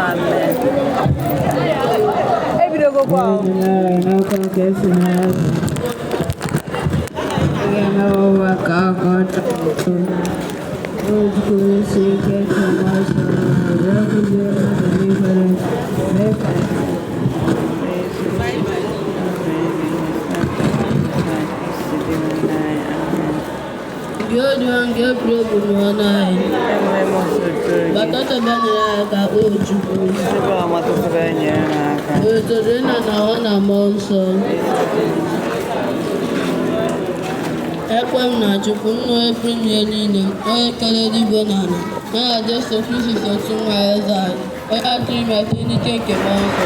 Amen. Ebidogokwa o. N'aka nke si n'aka. Ị ga-eme ụwa ka ọ tọọ ụtọ. O Chukwu si ike nke Mmụọ Nsọ, wee kụziere mmadụ niile, mee ka Gị Gabriel bụ n'ọnụ anyị. Enwere m otuto gị. Bata chọba nyere anyị aka o Chukwu. Chukwu ọmatụtụrụ nyere m aka. Otoro nna na ọ na mmụọ nsọ. Ekwe m na Chukwu nna onye pụrụ ime ihe niile, onye kere eluigwe na ala, ya na Jesu Kristi otu nwa ya eze anyị, onye atụrụ ime site n'ike nke mmụọ nsọ,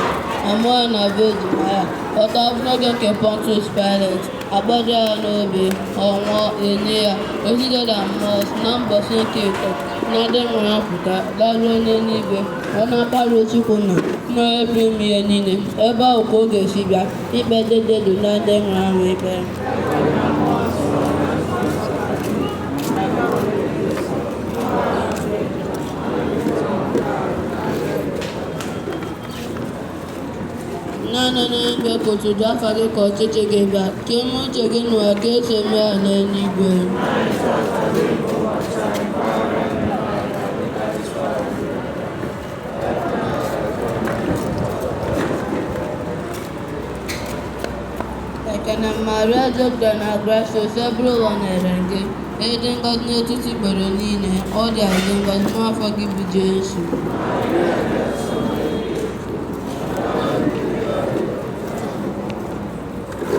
amụọ ya na Virgin Maria, ọta n'oge nke Pontius Pilate, akpọdo ya n'obe, ọ nwụọ, enye ya, osite na mmụọ si na mbọsị nke ịtọ, na ndị nwụrụ apụta, garuo n'eluigwe, ọ na-akparụ Chukwu nna, nna onye pụrụ ime ihe niile, ebe ahụ ka ọ ga-esi bịa ikpe ndị dị ndụ na ndị nwụrụ anwụ ikpe. Naanị n'igwe ka otuto afa gị ka ọchịchị gị bịa, ka eme uche gị n'ụwa ka esi eme ya n'eluigwe. Ekene Maria jupụtara na grasia osebụrụ ụwa nyere gị, ịdị ngọzi n'etiti igboro niile, ọ dị azụ ngọzi n'afọ gị bụ Jesu.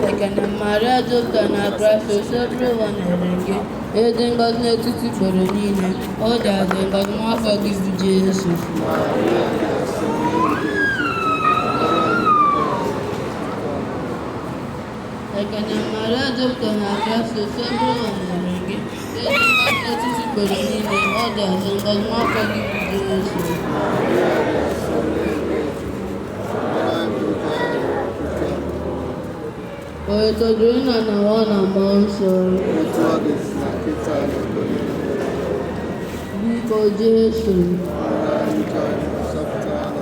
Ekene Maria jupụtara na grasia osebụrụ ụwa nyere gị, ịdị ngọzi n'etiti igboro niile, ọ dị azụ ngọzi n'afọ gị bụ Jesu. Ekene Maria jupụtara na grasia osebụrụ ụwa nyere gị, ịdị ngọzi n'etiti igboro niile, ọ dị azụ ngọzi n'afọ gị bụ Jesu. Otito dịrị nna na nwa na mmụọ nsọ. Otu ọ dị na kịta na mgbe niile. Biko Jesu. Ara anyị ka anyị zọpụta na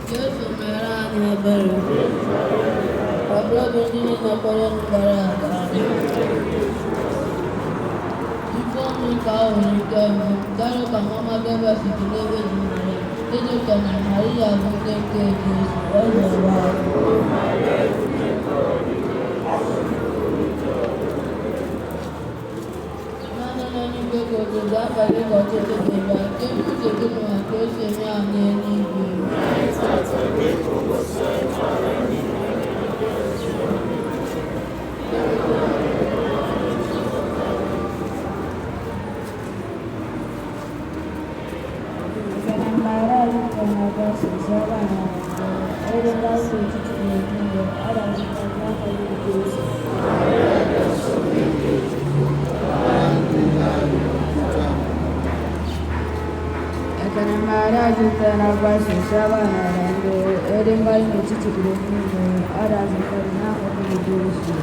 Jesu mere anyị ebere. Ọ bụrụ ndị niile kwere gara aga. Ife ọnụ nke ahụ nke mbụ, garụ ka mama Gabriel si kelee Virgin Maria, dịka na Maria bụ nne nke Jesu, eze ụwa. Naanị n'eluigwe ka otuto afa gị ka ọchịchị gị bịa, ka eme uche gị n'ụwa ka esi eme ya n'eluigwe. Ekene Maria jupụtara na grasia osebụrụ ụwa nyere gị, ịdị ngọzi n'etiti igboro niile, ọ dị azụ ngọzi n'afọ gị bụ Jesu. Ekene Maria jupụtara na grasia osebụrụ ụwa nyere gị, ịdị ngọzi n'etiti igboro niile, ọ dị azụ ngọzi n'afọ gị bụ Jesu.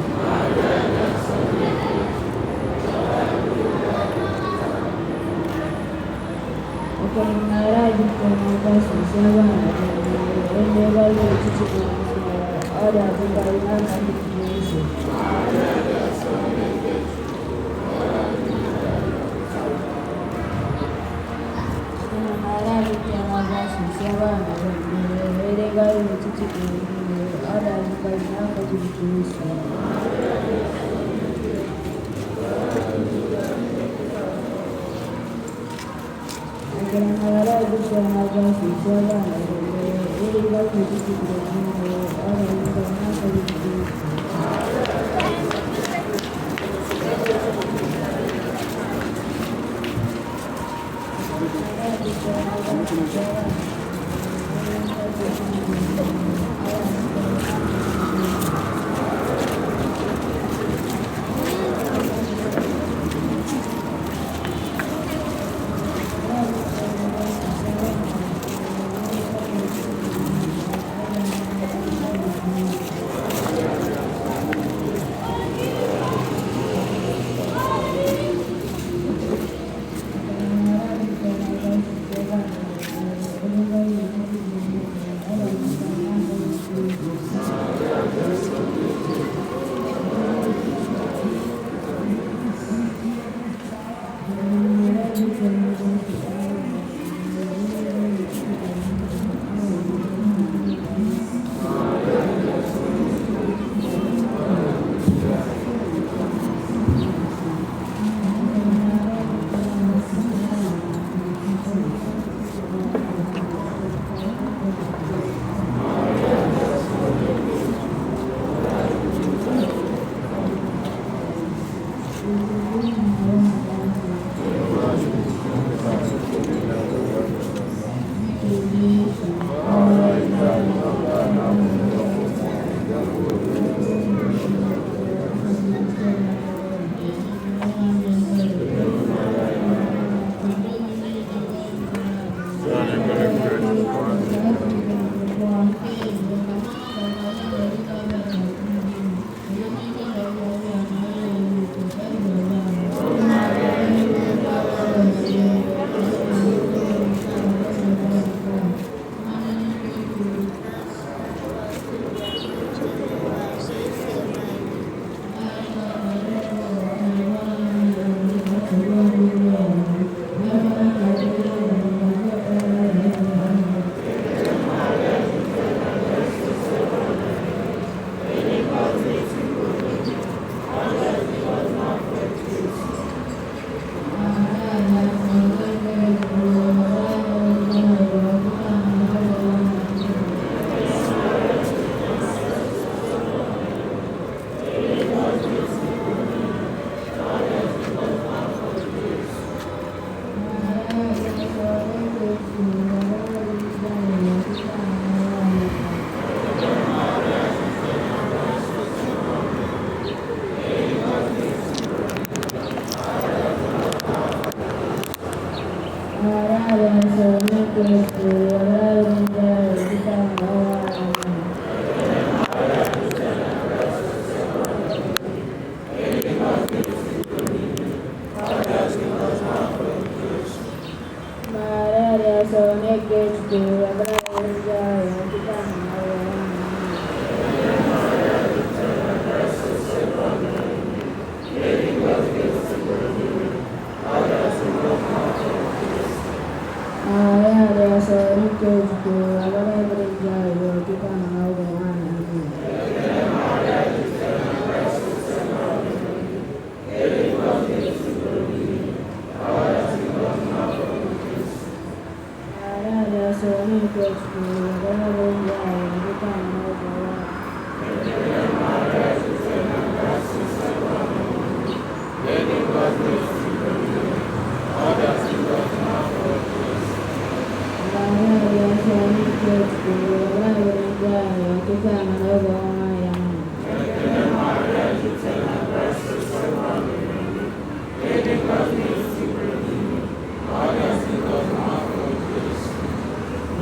Ekene Maria jupụtara na grasia osebụrụ ụwa nyere gị, ịdị ngọzi n'etiti igboro niile, ọ dị azụ ngọzi n'afọ gị bụ Jesu. Ekene Maria jupụtara na grasia osebụrụ ụwa nyere gị, ịdị ngọzi n'etiti igboro niile, ọ dị azụ ngọzi n'afọ gị bụ Jesu. Ekene Maria jupụtara na grasia osebụrụ ụwa nyere gị, ịdị ngọzi n'etiti igboro niile, ọ dị azụ ngọzi n'afọ gị bụ Jesu. nke Chukwu, were ndị ahụ site n'ọnwa anyị. Maria dị asọ na-eke Chukwu, were ndị ahụ site n'ọnwa anyị. Maria dị asọ na-eke Chukwu, were ndị ahụ site n'ọnwa anyị. Maria dị asọ na-eke Chukwu, were ndị ahụ site n'ọnwa anyị. Maria dị asọ na-eke Chukwu, were ndị ahụ site n'ọnwa anyị.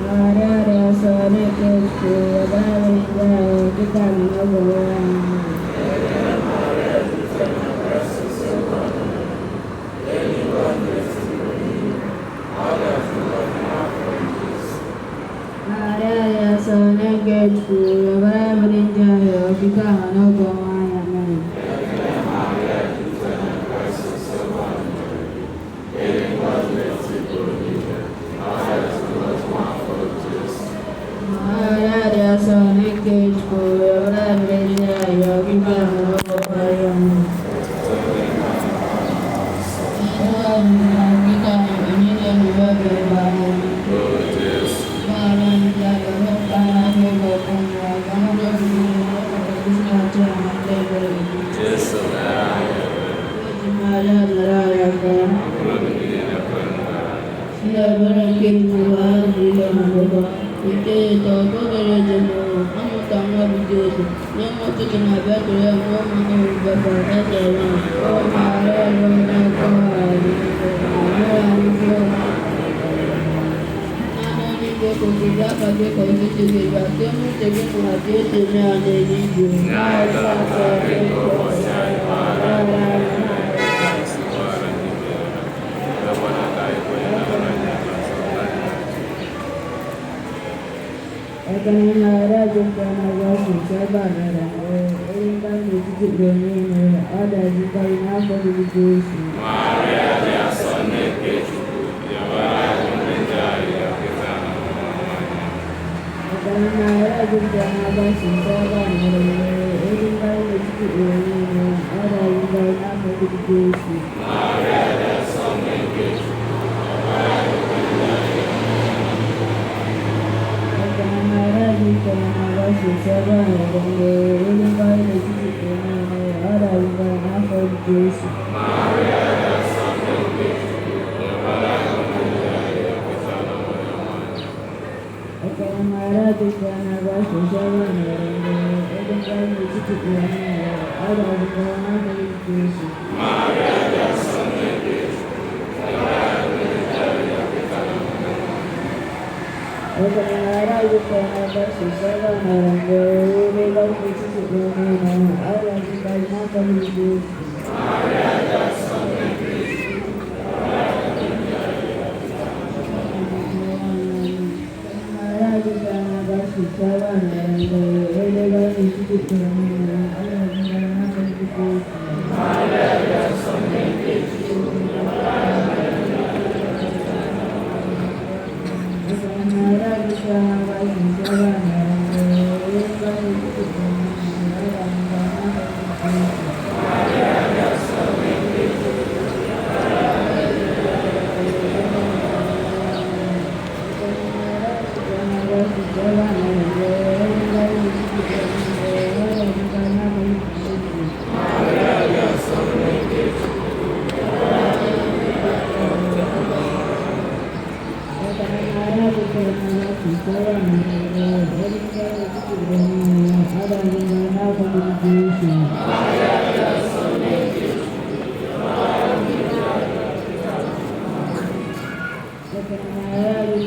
Maria dị asọ na-eke Chukwu, were ndị ahụ site n'ọnwa anyị. Maria dị asọ na-eke Chukwu, were ndị ahụ site n'ọnwa anyị. Maria dị asọ na-eke Chukwu, were ndị ahụ site n'ọnwa anyị. Maria dị asọ na-eke Chukwu, yọbara anyị ndị njọ arịrịọ kịta na ọnwụ anyị. Maria dị asọ na-eke Chukwu, yọbara anyị ndị njọ arịrịọ. Maria dị asọ na-eke Chukwu, yọbara anyị ndị njọ arịrịọ kịta na ọnwụ anyị. Maria dị asọ na-eke Chukwu, yọbara anyị ndị njọ arịrịọ kịta na ọnwụ anyị. Maria dị asọ na-eke Chukwu, yọbara anyị ndị njọ arịrịọ kịta na ọnwụ anyị. Maria dị asọ na-eke Chukwu, yọbara anyị ndị njọ arịrịọ kịta na ọnwụ anyị. Maria dị asọ na-eke Chukwu, yọbara anyị ndị njọ arịrịọ kịta na ọnwụ anyị. Maria dị asọ na-eke Chukwu, yọbara anyị ndị njọ arịrịọ kịta na ọnwụ anyị. Maria dị asọ na-eke Chukwu, yọbara anyị ndị njọ arịrịọ kịta na ọnwụ anyị.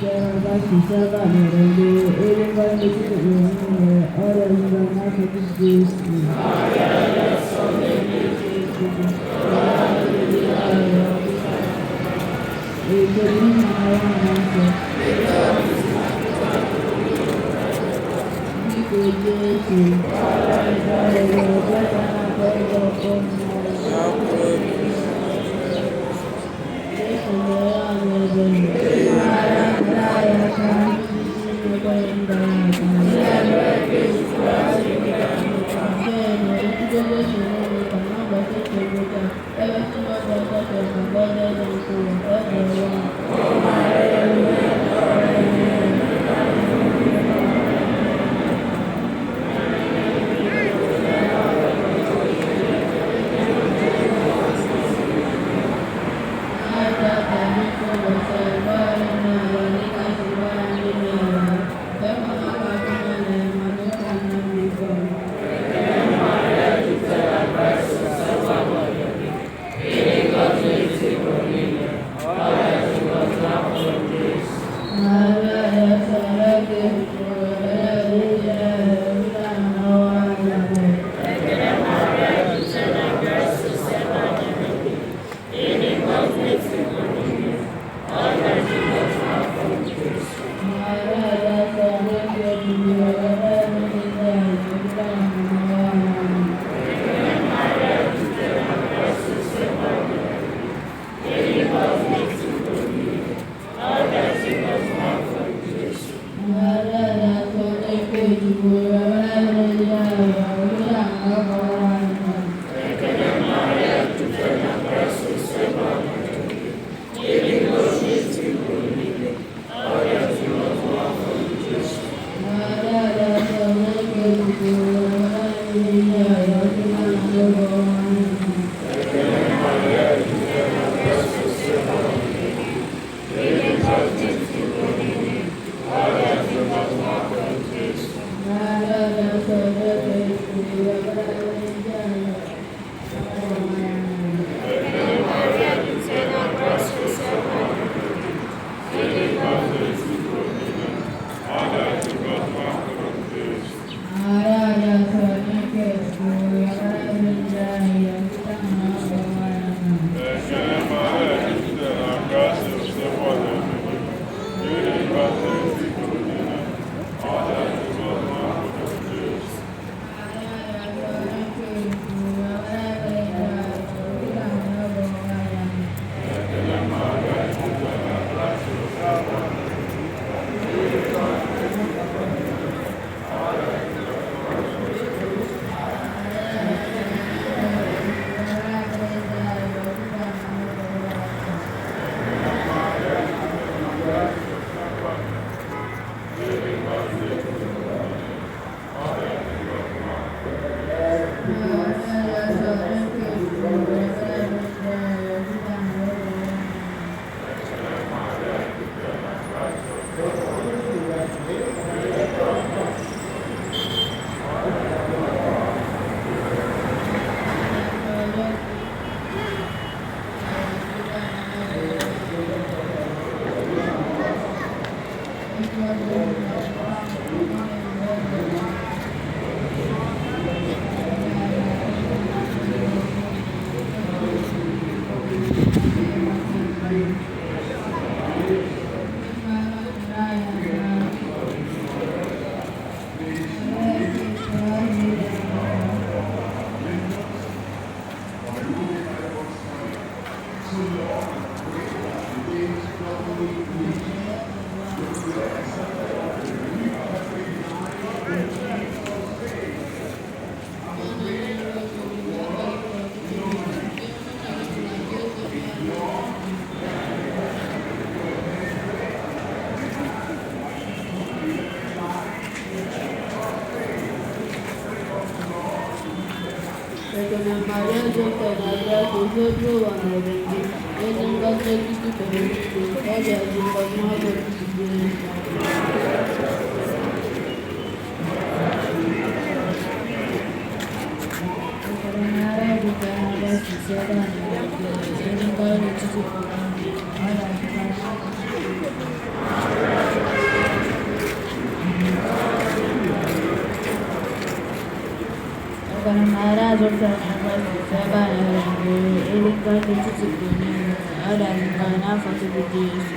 jupụtara na ngọzi, si ebe a nọnyere gị, ịdị ngọzi n'etiti mgbe niile, ọ dị ngọzi n'afọ gị bụ Jesu.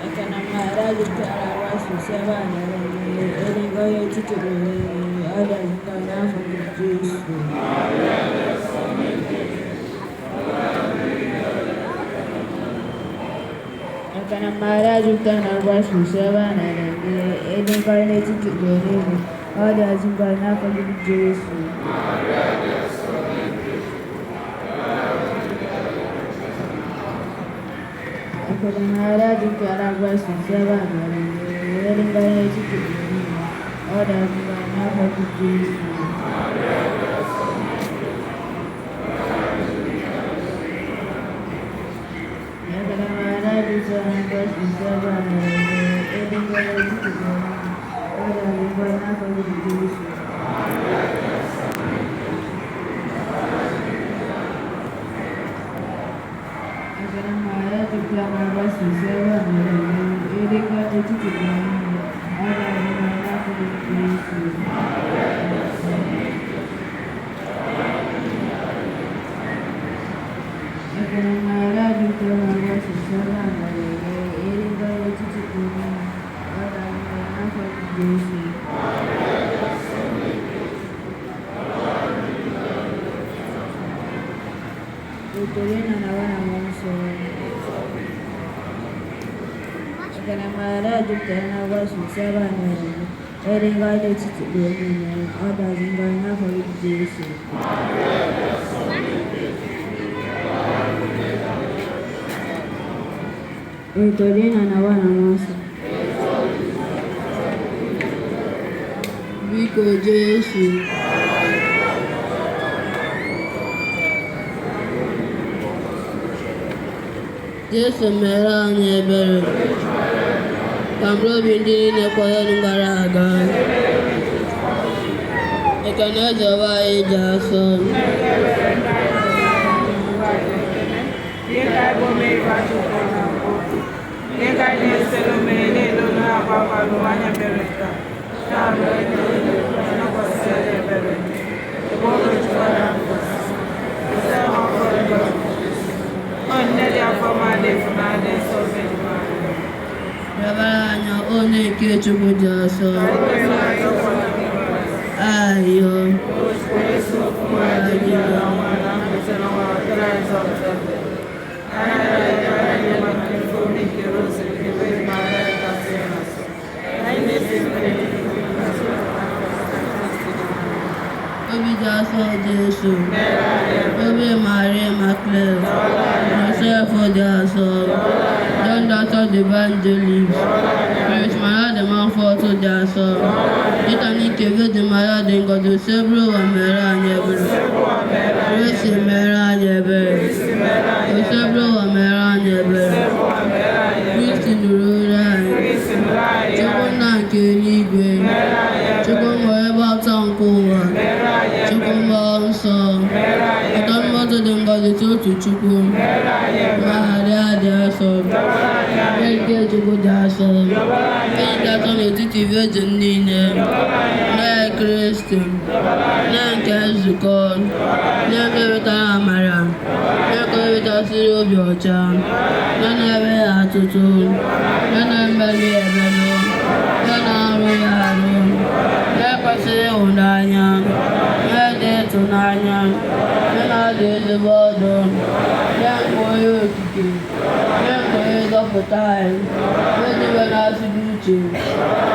Ekene Maria jupụtara na ngọzi, si ebe a nọnyere gị, ịdị ngọzi n'etiti mgbe niile, ọ dị ngọzi n'afọ gị bụ Jesu. Ekene Maria jupụtara na ngọzi, si ebe a nọnyere gị, ịdị ngọzi n'etiti mgbe niile, ọ dị ngọzi n'afọ gị bụ Jesu. Ekene Maria jupụtara na ngọzi, si ebe a nọnyere gị, ịdị ngọzi n'etiti mgbe niile, ọ dị ngọzi n'afọ gị bụ Jesu. Ekene Maria jupụtara na ngọzi, si ebe a nọnyere gị, ịdị ngọzi n'etiti mgbe niile, ọ dị ngọzi n'afọ gị bụ Jesu. Ekene Maria jupụtara na ngọzi, si ebe a nọnyere gị, ịdị ngọzi n'etiti mgbe niile, ọ dị ngọzi n'afọ gị bụ Jesu. Ekene Maria jupụtara na ngọzi, si ebe a nọnyere gị, ịdị ngọzi n'etiti mgbe niile, ọ dị ngọzi n'afọ gị bụ Jesu. Otoro nna na Nwa na Mmụọ Nsọ. Ekene Maria jupụtara na ngọzi, si ebe a nọnyere gị, ịdị ngọzi n'etiti mgbe niile, ọ dị ngọzi n'afọ gị bụ Jesu. Otoro nna na Nwa na Mmụọ Nsọ. Biko Jesu, Jesu mere anyị ebere ka mkpụrụ obi ndị niile kwerenụ gara aga. Ekene eze nwanyị dị asọ. Ihe ka anyị bụ omee ife achọpụtara na mbụ. Ihe ka anyị na-esere omee na-ele olu na-akwa akwa n'ụwa anya mere taa. Ya mere na-anọkwasị anya ebere. Ebe ọ bụ Chukwu na ngọzi. Ise ọkụ ngọzi. Ọ nne dị afọ ma dị ịfụnanya nsọ Virgin Maria. Rịọbara anya onye nke Chukwu dị asọ. Ayọ. Obi dị asọ Jesu. Obi Maria Immaculate. Joseph dị asọ. John Doctor the Evangelist. Prince Maria de Montfort dị asọ. Litany nke Virgin Maria dị ngọzi, Osebụrụwa mere anyị ebere. Kristi mere anyị ebere. Osebụrụwa mere anyị ebere. Kristi nụrụ olu anyị. Chukwu nna nke eluigwe. Chukwu nwe ebe atọ nke ụwa. Chukwu mmụọ nsọ. Atọ mmadụ dị ngọzi si otu Chukwu. Maria dị asọ. Nke Chukwu dị asọ. Enyi dị asọ n'etiti Virgin niile. Nne Kristi. Nne nke nzukọ. Nne nke wetara amara. Nne nke wetasịrị obi ọcha. Nne na-enweghị atụtụ. Nne na-emerụ emerụ. Nne na-arụ ya arụ. Nne kwesịrị ịhụnanya. Nne dị ịtụnanya. Nne na-adụ ezigbo ọdụ. Nne nke onye okike. Nne nke onye nzọpụta anyị. Nne dị na-atụghị uche.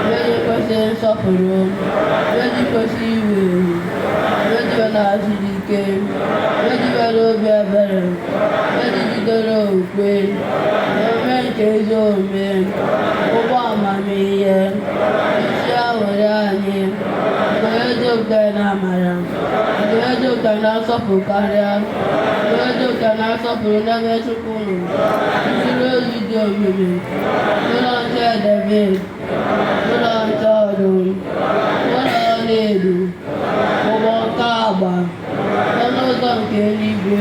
Nne dị kwesịrị nsọpụrụ. Nne dị kwesịrị iwu ewu. Nne dị na-atụghị ike. Nne dị nwere obi ebere. Nne dị jidere okwukwe. Omume nke ezi omume. Ụgbọ amamihe. Isi aghọrị anyị. Nke onye jupụtara na amara. Nke onye jupụtara na nsọpụrụ karịa. Nke onye jupụtara na nsọpụrụ n'ebe Chukwu nọ. Usoro ozi dị omimi. Ụlọ nche David. Ụlọ nche ọdụm. Ụlọ ọlaedo. Ụgbọ nke agba. Ọnụ ụzọ nke eluigwe.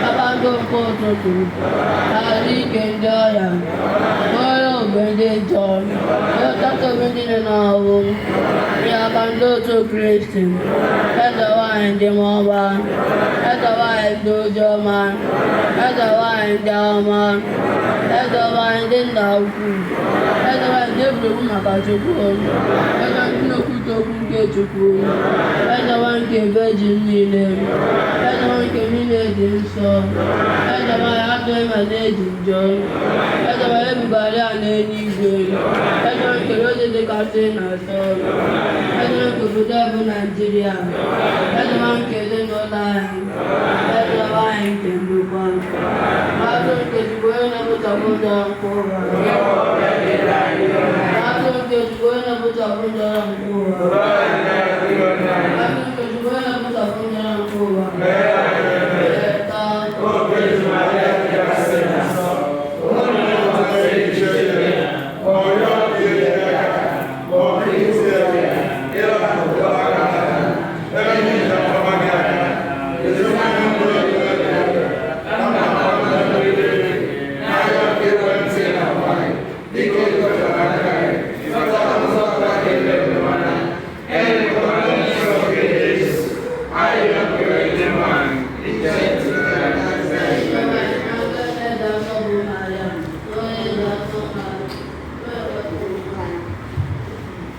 Kpakpando nke ụtụtụ. Ahụ ike ndị ọrịa. Onye ogbe ndị njọ. Ụta Eze bụ ndị nọ n'ọnwụ, dị aka ndị otu Kristi, eze nwanyị ndị ọma, eze nwanyị ndị oziọma, eze nwanyị ndị ọma, eze nwanyị ndị nna ukwu, eze nwanyị ndị egwuregwu maka Chukwu, eze ndị na-ekwute okwu nke Chukwu, eze nwanyị nke Virgin niile, eze nwanyị nke niile dị nsọ, eze nwanyị adịghị ma na-eji njọ, eze nwanyị ebugara ya n'eluigwe, eze nwanyị nke ozi dịgasị na nsọ, eze nwanyị nke obodo a bụ Naijiria, eze nwanyị nke ezinụlọ anyị, eze nwanyị nke ndokwa, Azụ nke Chukwu onye na-ekpochapụ njọ nke ụwa. Azụ nke Chukwu onye na-ekpochapụ njọ nke ụwa. Azụ nke Chukwu onye na-ekpochapụ njọ nke ụwa. Leta.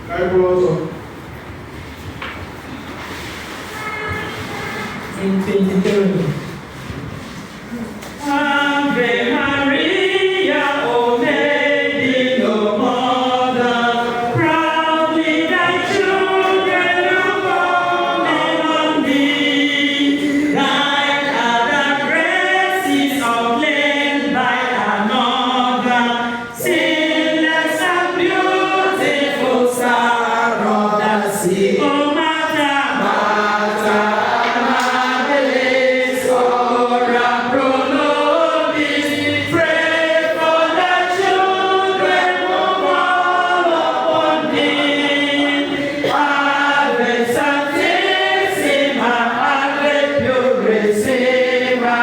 Ka anyị bụrụ ọzọ. In 23. Ave Maria, O Lady, O Mother, proudly thy children are calling on thee. Thine are the graces obtained by another, sinless and beautiful star of the sea. O Mater, Mater amabilis, ora pro nobis, pray for the children who call upon thee. Ave Sanctissima, Ave Purissima,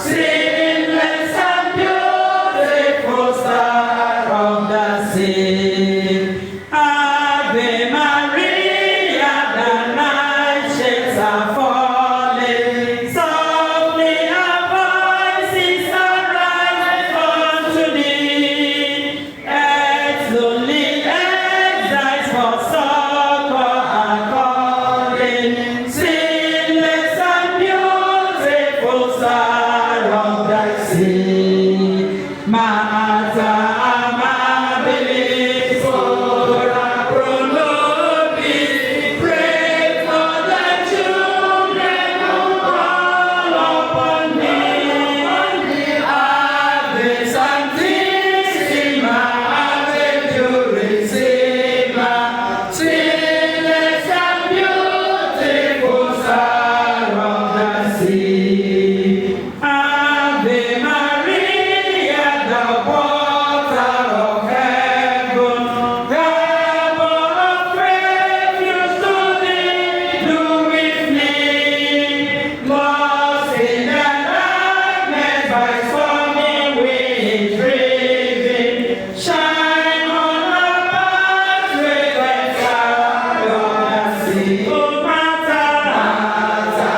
sinless and beautiful star of the sea. Ave Maria, the night shades are falling. Softly our voices arise unto thee. Earth's lonely exiles for succor are calling. Sinless and beautiful star of the sea. Mater amabilis, ora pro nobis, pray for the children who call upon thee. Ave Sanctissima, Ave Purissima, sinless and beautiful star of the sea. Ave Maria, the water of heaven, harbor of refuge to thee do we flee. Lost in the darkness by stormy winds driven, shine on our pathway, the star of the sea. O Mater, Mater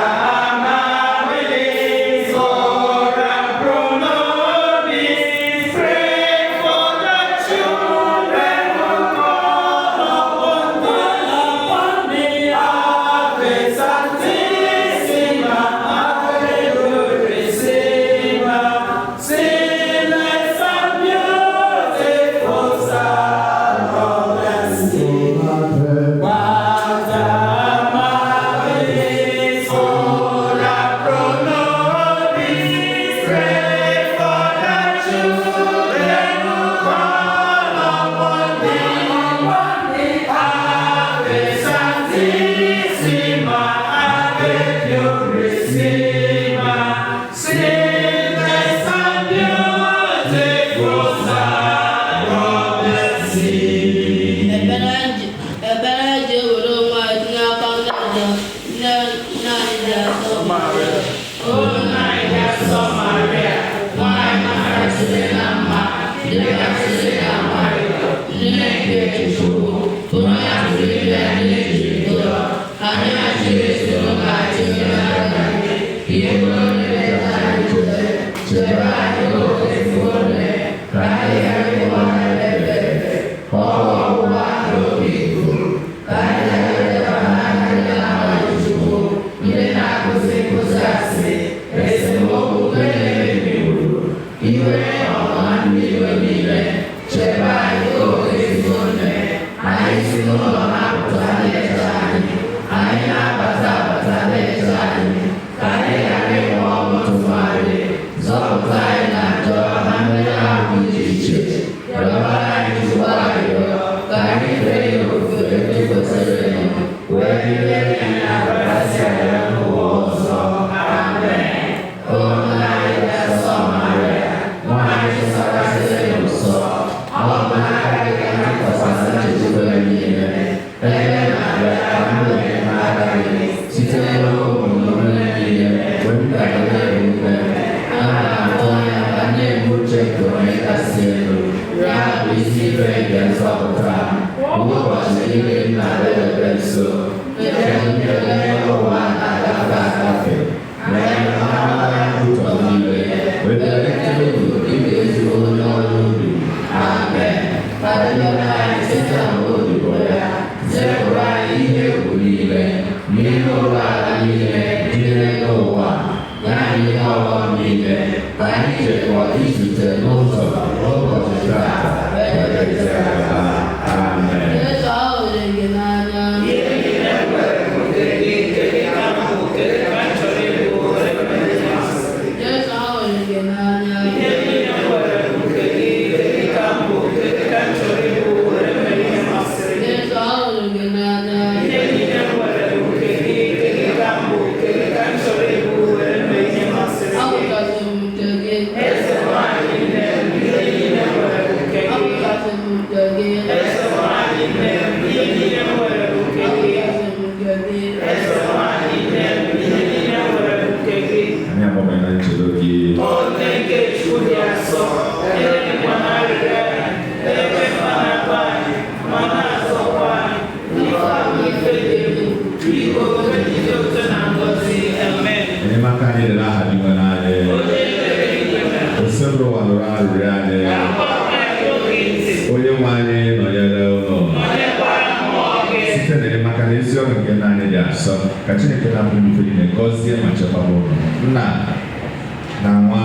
amabilis, ora pro nobis, pray for the children who call upon thee. Ave Sanctissima, Ave Purissima, sinless and beautiful star of the sea. Mater amabilis, ora pro nobis, pray for the children who call upon thee. Ave Sanctissima, Ave Purissima, sinless and beautiful star of the sea. Ekpere ji ewere onwe anyị tinye aka nne nne anyị dị asọ. O nna anyị dị asọ Maria, nwanyị makasịrị na mma, dịkasịrị na mma, nne nke Chukwu. site n'ụzọ n'ụbọchị taata wee gazie gaba. Amen. Jesu, ahụrụ m gị n'anya. Jesu, ahụrụ m gị n'anya. Jesu, ahụrụ m gị n'anya. Abụkasị m nke gị. Abụkasị m nke gị. Abụkasị m nke gị. Anyị agbanwe na nchedo gị. Enyemaka anyị dị n'aha gị nwere anyị. Osebụrụwa nụrụ arịrịọ anyị. Onye nwe anyị nọnyere ụlọ. Site n'enyemaka na ezi ọrụ nke nna anyị dị asọ, ka Chineke na-abụ ife niile gọzie ma chekwaba ụlọ. Nna na nwa